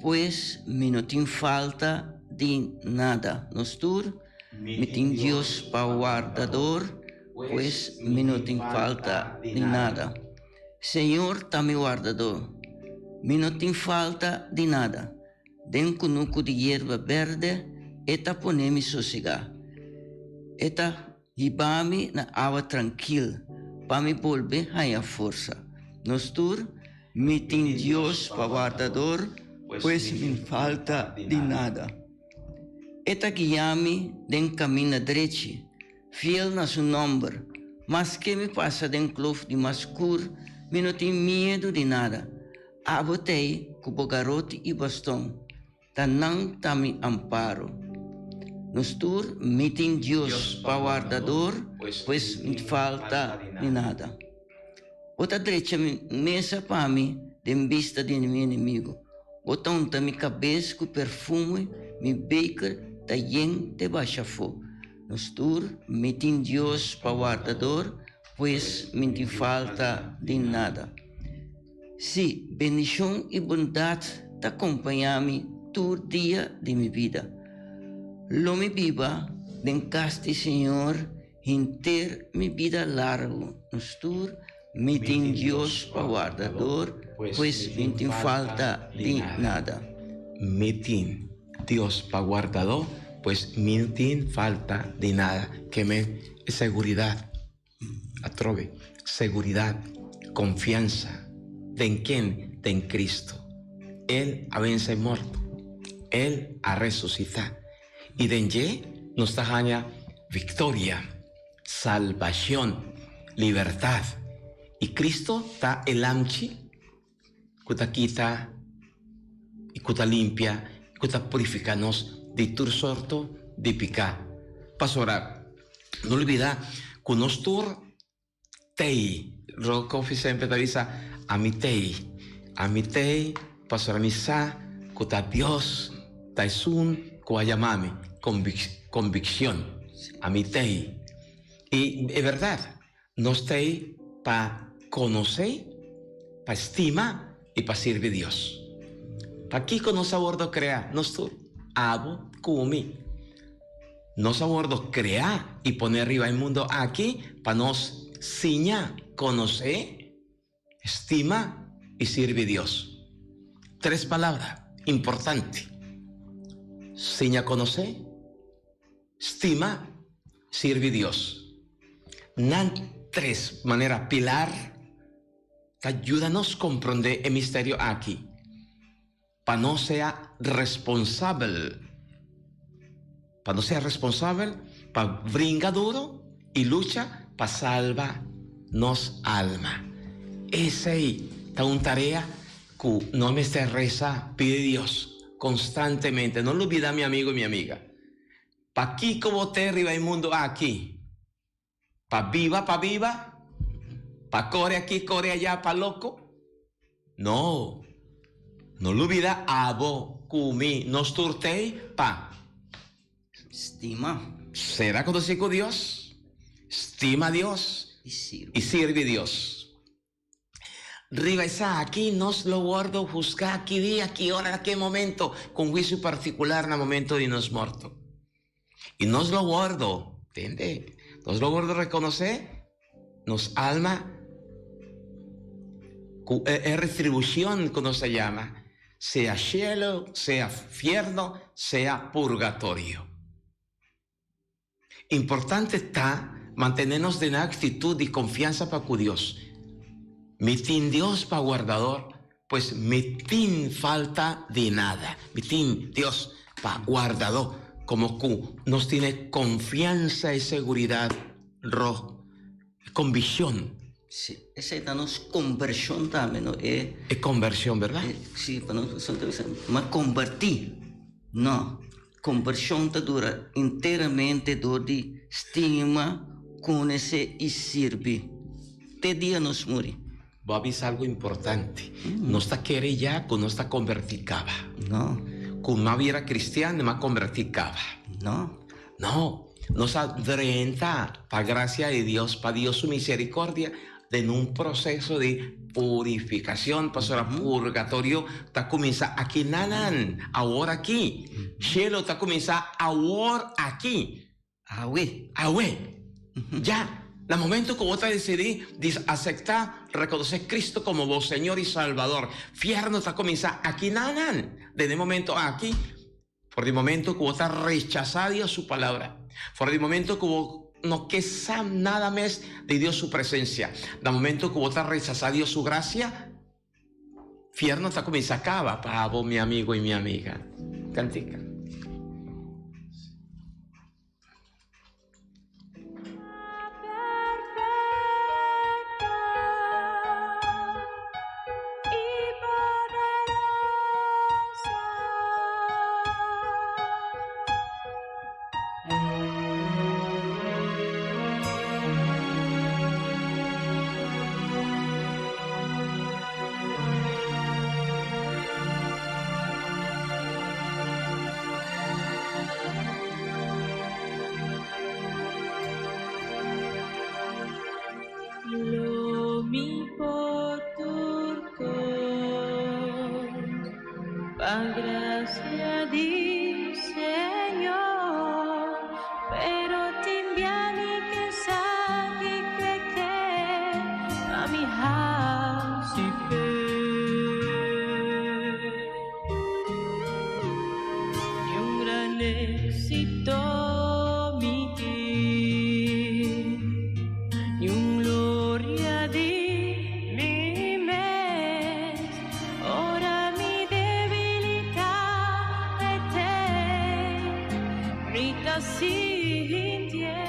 pues mi no tin falta di nada. Nos tur, Mi tin Dios pa wardador, pues mi no tin falta di nada. Señor ta mi wardadó, mi no tin falta di nada. Den kunuku di yerba berde e ta pone mi sosegá. E ta hiba mi na awa trankil pa mi bolbe haña forsa. Nos tur, Mi tin Dios pa wardador, pues mi falta di nada. E ta guia mi den kaminda drechi, fiel na su nòmber. Maske mi pasa den klof di mas skur, mi no tin miedu di nada. Abo t'ei ku bo garoti i baston, ta nan ta mi amparo. Nos tur mi tin Dios pa wardador, pues mi falta di nada. Bo ta drecha mi mesa pa mi den bista di mi enemigu. Bo ta unta mi kabes ku perfume, mi beker ta yen te basha afó. Nos tur mi tin Dios pa wardador, pues mi tin falta di nada. Sí, bendishon i bondat ta kompañá mi tur dia di mi bida. Lo mi biba den kas di Señor henter mi bida largu. Nos tur mi tin Dios pa wardador, pues mi no tin falta di nada. Mi tin Dios pa wardador, pues mi no tin falta di nada. Ke men e seguridat. Atrobe, seguridad, confiansa. Den ken? Den Cristo. El a vense morto. El a resucita. I den dje nos ta haña victoria, salbacion, libertad. I Cristo ta e lamchi ku ta kita i ku ta limpia i ku ta purifiká nos di tur sorto di piká. Pasobra no lubidá ku nos tur t'ei. Ro Kofi semper ta bisa, Ami t'ei. Ami t'ei pasobra mi sa ku ta Dios ta esun ku a yama mi. Konvikshon. Ami t'ei. I e bèrdat, Nos ta ei pa konosé, pa stima i pa sirbi Dios. Pakiko nos a wordo kreá? Nos tur, abo ku mi. Nos a wordo kreá i poné riba e mundo aki pa nos siña konosé, stima i sirbi Dios. Tres palabra importante, siña konosé, Stima, sirbi Dios. Nan tres manera pilar ta yuda nos komprondé e misterio aki, pa nos sea responsabel, pa nos sea responsabel pa bringa duro i lucha pa salba nos alma. Esei ta un tarea ku nos mester resa pidi Dios konstantemente. No lubida mi amigo i mi amiga. Pakiko bo te riba e mundu aki? Pa biba pa biba? Pa kore aki kore ayá pa loko? No! No lubida abo ku mi nos tur t'ei pa. Stima. Sera konosí ku Dios, stima Dios i sirbi Dios. Riba esaki nos lo wordo husgá ki dia, ki ora, na ke momento, ku un huisio partikular na momento di nos morto. I nos lo wordo, tende, nos lo wordo rekonosé nos alma ku e retribushon ku nos ta yama. Sea cielo, sea fierno, sea purgatorio. Importante ta mantene nos den actitud di confiansa pa cu Dios. Mi tin Dios pa wardador, pues mi tin falta di nada. Mi tin Dios pa wardador. Como cu nos tin e confiansa y seguridad ro conviccion. Sí, esey ta nos conversion tambe, no? E, E conversion, verdad? E, sí, pa nos ta bisa, m'a converti. No. Kombershon ta dura enteramente dor di stima, konosé i sirbi te dia nos muri. Bo a bisa algu importante. Nos ta kere ya ku nos ta kombertí kaba. No. Ku m'a bira kristian i m'a kombertí kaba. No. No. Nos a drenta, pa grasia di Dios, pa Dios su misericordia, den un proceso di purificacion, pasobra purgatorio ta cuminsa aki nanan, awor aki. Cielo ta cuminsa awor aki. Awe. Awe. Ya. Na momento cu bo ta decidi di acepta, reconoce Cristo como bo Señor y Salvador, fierno ta cuminsa aki nanan. Den e momento aki, For di momento ku bo ta rechasá Dios su palabra, for di momento ku bo no ke sa nada mes di Dios su presensia, na momento ku bo ta rechasá Dios su grasia, fierno ta kuminsá kaba pa bo, mi amigo i mi amiga. Kantika. Lo mi por tur kos pa gracia di Señor, pero tin bia mi ke sa ki ke ke pa mi hasi fe. Ni un gran éxito mi tin, ni un gloria di mi mes, ora mi debilita e te, mi ta sintié.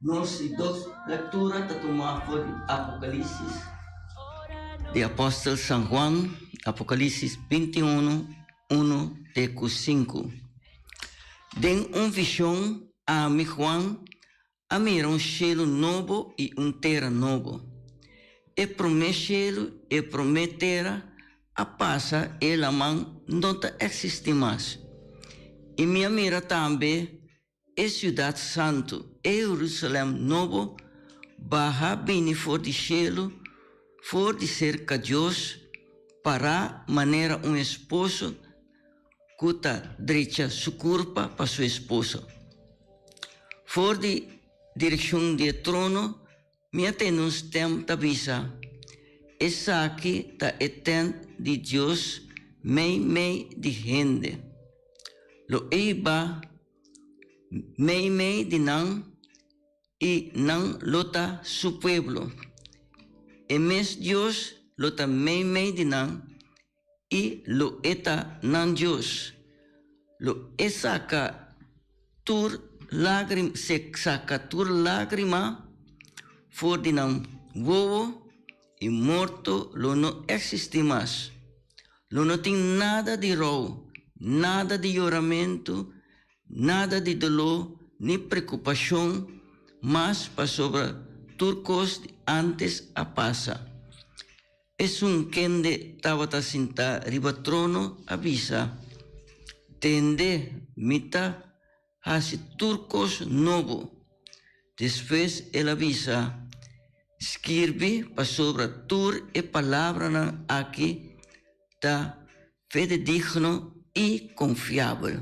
Nos di dos lectura ta tuma for di Apocalipsis di apostel San Juan, Apocalipsis 21, 1 te cu 5. Den un vision, ami, Juan, a mira un shelu nobo i un tera nobo. E promé shelu i e promé tera a pasa i e laman no ta eksistí mas. I mi a mira tambe E siudat santu, e Jerusalèm nobo, baha bini for di shelu, for di serka Dios, pará manera un esposo ku ta drecha su kurpa pa su esposa. For di direkshon di e trono mi a tende un stèm ta bisa, Esaki ta e tènt di Dios meimei di hende. Lo e ba meimei di nan i nan lo ta su pueblo. E mes Dios lo ta meimei di nan i lo e ta nan Dios. Lo e saka tur lágrima, saka tur lágrima for di nan wowo i morto lo no eksistí mas. Lo no tin nada di rou, nada di yoramentu, nada di doló ni preokupashon mas pasobra tur kos di ántes a pasa. Esun kende tabata sintá riba trono a bisa, Tende, mi ta hasi tur kos nobo. Despues el a bisa, Skirbi pasobra tur e palabranan aki ta fededigno i konfiabel.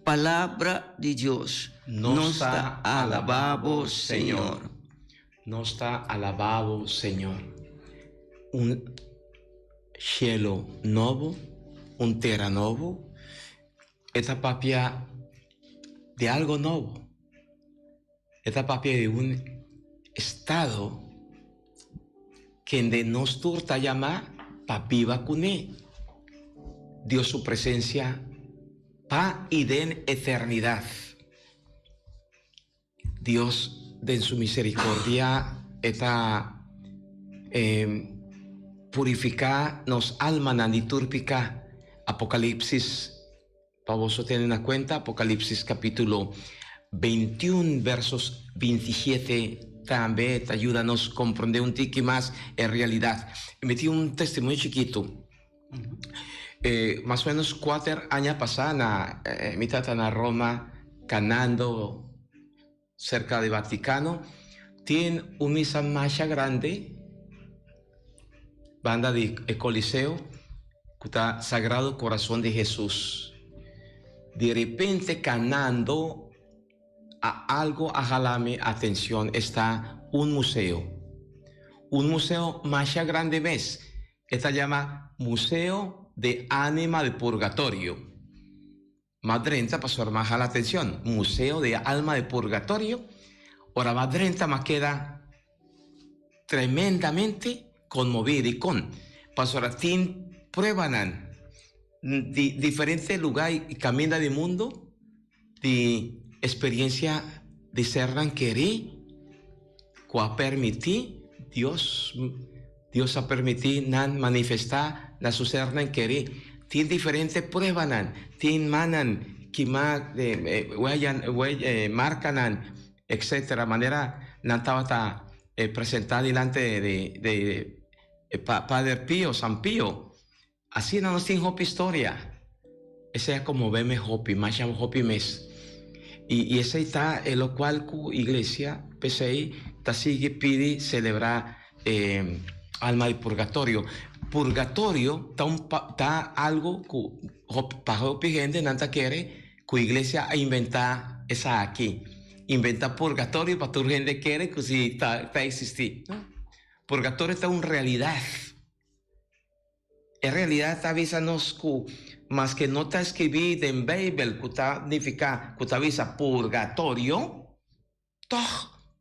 Palabra di Dios. Nos ta alabá bo, Señor. Nos ta alabá bo, Señor. Un. Cielo nobo, un tera nobo. E ta papia di algo nobo. E ta papia di un estado kende nos tur ta yama pa biba kuné. Dios su presencia pa i den eternidad. Dios den su misericordia e ta purifica nos almanan di tur pica. Apocalipsis, pa boso tene na cuenta, Apocalipsis capitulo 21 versos 27 tambe ta yuda nos comprende un tiki mas e realidad. Mi tin un testimonio chikito. Mas o menos cuater aña pasa na mi tata na Roma canando cerca di Vaticano tin un misa masha grandi banda di e Coliseo cu ta Sagrado Corazon di Jesus. Di repente canando a algo a hala mi atencion esta un museo. Un museo masha grandi mes. E ta yama Museo de Anima de Purgatorio. M'a drenta pasobra m'a hala atencion. Museo de Alma de Purgatorio. Ora m'a drenta m'a keda tremendamente conmovi. Dicon? Pasobra tin pruebanan di diferente lugar y caminda di mundo di experiencia di sernan keri cu a permiti Dios Dios a permiti nan manifesta na su sernan keri. Tin diferente pruebanan, tin mannan kima weya marcanan etcetera manera nan tabata presenta dilante di Pader Pio, San Pio. Asina nos tin hopi historia. Esei a konmové mi hopi, masha hopi mes. I esei ta e lokual ku iglesia p'esei ta sigui pidi selebrá e alma di purgatorio. Purgatorio ta un ta algu ku pa hopi hende nan ta kere ku iglesia a inventá esaki. Inventá purgatorio pa tur hende kere ku si ta eksistí. Purgatorio ta un realidat. E realidad ta bisa nos cu maske no ta scribí den Bijbel cu ta nifica cu ta bisa purgatorio, tog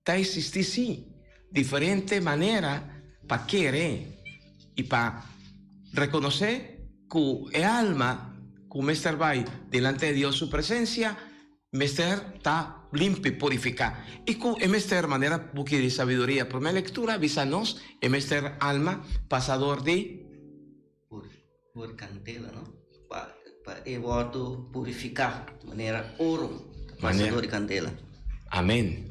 ta existi sí diferente manera pa kere y pa reconoce cu e alma cu mester bay delante di Dios su presencia Mester ta limpi, purifiká. I ku e mester, manera Buki di Sabiduria, Promé Lektura, bisa nos, e mester alma pasa dor di. Por kandela, no? Pa pa e wòrdu purifiká, manera oro ta pasa dor di kandela. Amen.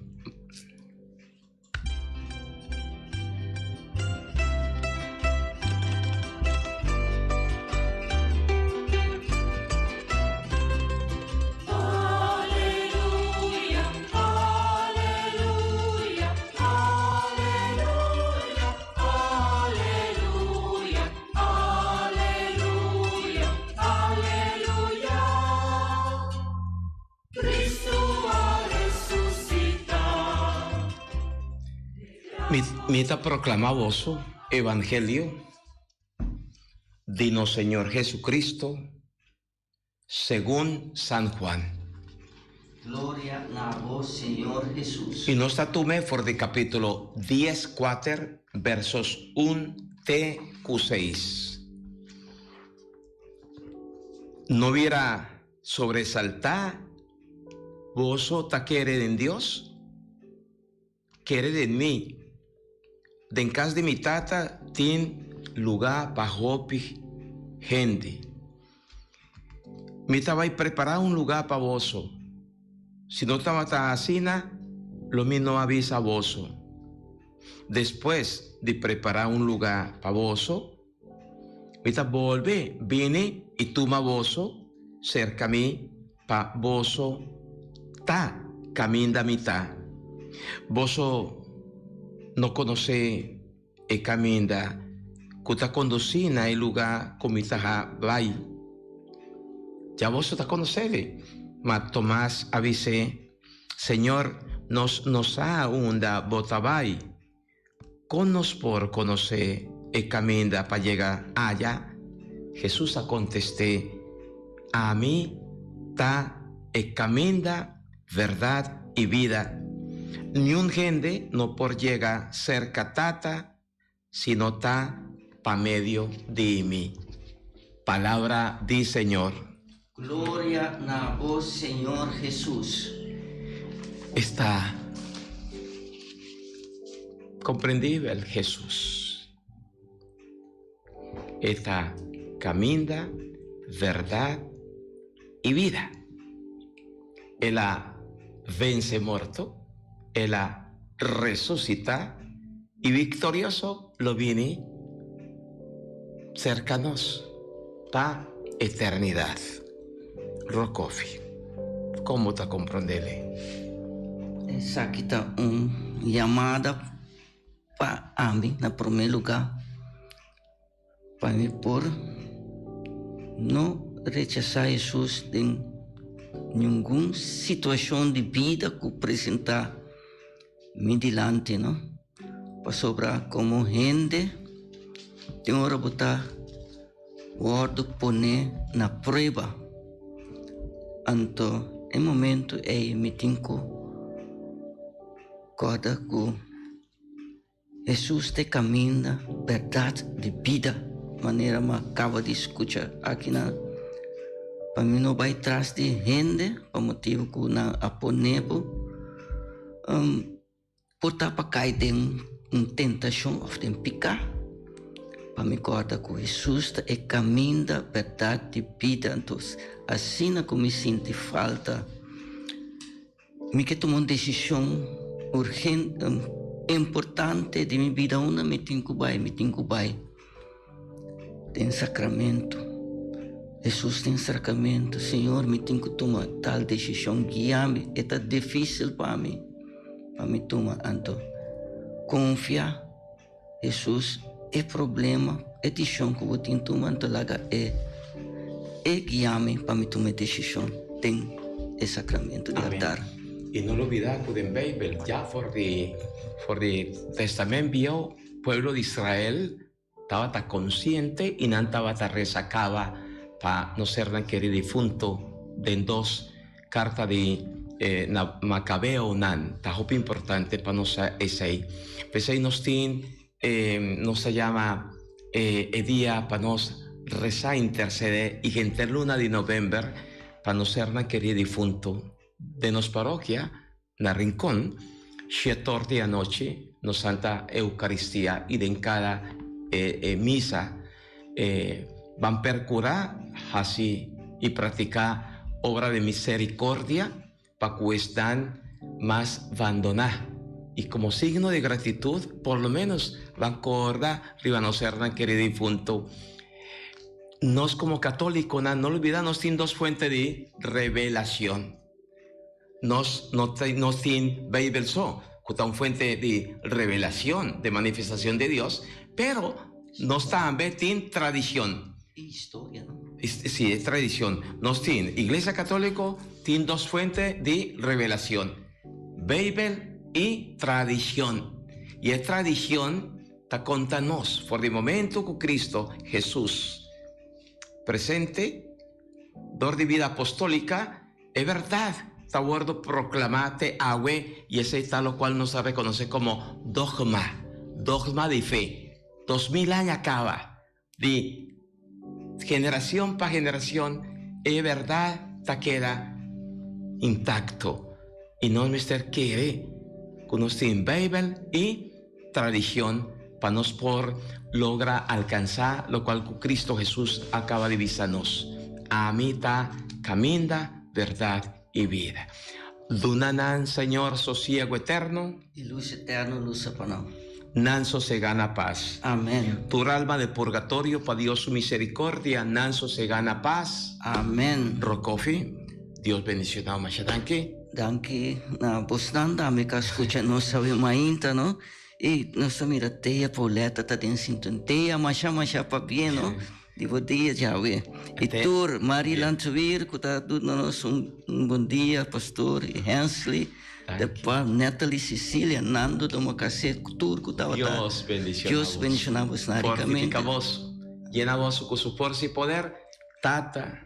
Mi ta proclama boso evangelio di nos Señor Jesucristo segun San Juan. Gloria na bo Señor Jesus. Y nos ta tume for di capitulo dies cuater versos un te cu seis. No bira Sobresaltá, Boso ta kere den Dios? Kere den mi. Den kas di mi Tata tin lugá pa hopi hende. Mi ta bai prepará un lugá pa boso. Si no tabata asina, lo mi no a bisa boso. Despues di prepará un lugá pa boso, Mi ta bolbe bini i tuma boso serka mi pa boso ta kaminda mi ta. Boso no konosé e kaminda ku ta kondusí na e lugá ku mi ta bai. Ya boso ta konosé-li. Ma Tomas a bis'é, Señor, nos no sa unda bo ta bai. Kon nos por konosé e kaminda pa yega aya? Hesus a kontest'é, Ami ta e kaminda, bèrdat i bida. Niun hende no por yega serka Tata si no ta pa medio di mi. Palabra di Señor. Gloria na bo Señor Hesus. Esta komprendibel Hesus. E ta kaminda, bèrdat i bida. El a vense morto, el a resusitá i viktorioso lo bini serka nos pa eternidat. Rokofi, kon bo ta komprondé-le? Esaki ta un yamada pa ami na promé lugá, pa mi por no rechasá Hesus den ningun situashon di bida ku presentá mi dilanti, no. Pasobra komo hende tin ora bo ta wòrdu poné na prueba. Anto e momento ei mi tin ku kòrda ku Hesus ta e kaminda, bèrdat di bida, manera mi a kaba di skucha akinan. Pa mi no bai tras di hende pa motibu ku nan a pone bo por ta pa kai den un tentashon òf den piká. Pa mi kòrda ku Hesus ta e kaminda, bèrdat di bida. Anto asina ku mi sinti falta. Mi ke tuma un desishon urgente, importante di mi bida unda mi tin ku bai, mi tin ku bai den sakramento. Hesus den sakramento, Señor mi tin ku tuma tal desishon, guia mi, e ta difisil pa mi, pa mi tuma. Anto konfia Hesus e problema, e dishon ku bo tin tuma, anto laga e e guia mi pa mi tuma e desishon den e sakramento di altar. I no lubida ku den Beibel ya for di for di Testament Bieu pueblo di Israel tabata konsiente i nan tabata resa kaba pa no sernan keri difunto den dos Karta di na Makabeonan ta hopi importante pa nos sa esei. P'esei nos tin nos ta yama e dia pa nos resa, intercede i henter luna di november pa nos sernan kerí difunto den nos parokia na Rincon, shetor di anochi nos Santa Eucaristia i den kada misa ban percura haci i practica obra di misericordia pa cu esnan mas bandona i como signo di gratitud por lo menos ban corda riba nos sernan keri difunto. Nos como catoliconan no olbida nos tin dos fuente di revelacion. Nos no nos tin Beibel so, ku ta un fuente di revelacion, di manifestacion di Dios, pero nos tambe tin tradicion. I historia, no? Si, e tradicion. Nos tin, Iglesia Catolico tin dos fuente di revelacion, Beibel i tradicion. I e tradicion ta conta nos for di momento ku Cristo Jesus presente dor di bida apostolica, E berdad ta wordo proclama te awe y esey ta locual nos a reconoce como dogma, dogma di fe. 2000 aña caba di generacion pa generacion e berdad ta keda intacto y nos mester kere cu nos tin Bijbel y tradicion pa nos por logra alcansa locual cu Cristo Jesus a caba di bisa nos, Ami ta caminda, berdad y bida. Duna nan, Señor, sosiego eterno. Y luz eterno lusa pa nan. Nan sosega na paz. Amen. Tur alma de purgatorio, pa Dios su misericordia, nan sosega na paz. Amen. Rocofi, Dios bendicionao masha danki. Danki na bosnan tambe ku a skucha nos awe mainta no i nos ta mira Tea Pauletta ta den sinton. Tea masha masha pabien no. Di bo dia djawe. I tur Marie Landweer ku ta duna nos un bon dia, Pastor i Hensley, de pa Natalie Cecilia, Nando Domocassé, tur ku tabata. Dios bendiciona Dios bendiciona bos na ricamente. Fortifica bos, yena bos ku su forsa i poder, Tata,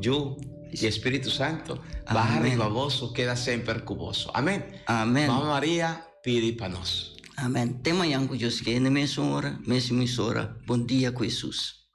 Yu i Espíritu Santo, baha riba boso, keda semper ku boso. Amen. Amen. Mama Maria, pidi pa nos. Amen. Te mañan ku Dios kere, na mesun ora, mesun emisora. Bon dia ku Hesus.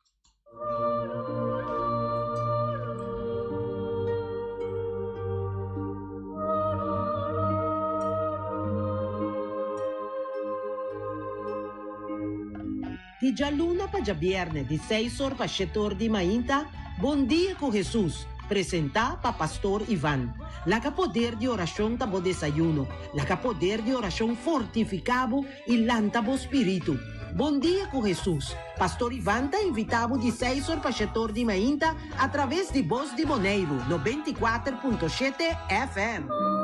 Di djaluna pa djabièrnè di seis or pa shete or di mainta, Bon Dia ku Hesus, presentá pa Pastor Ivan. Laga poder di orashon ta bo desayuno, laga poder di orashon fortifiká bo i lanta bo spiritu. Bon Dia ku Hesus, Pastor Ivan ta invitá bo di seis or pa shete or di mainta atraves di Bos di Boneiru, 94.7 FM.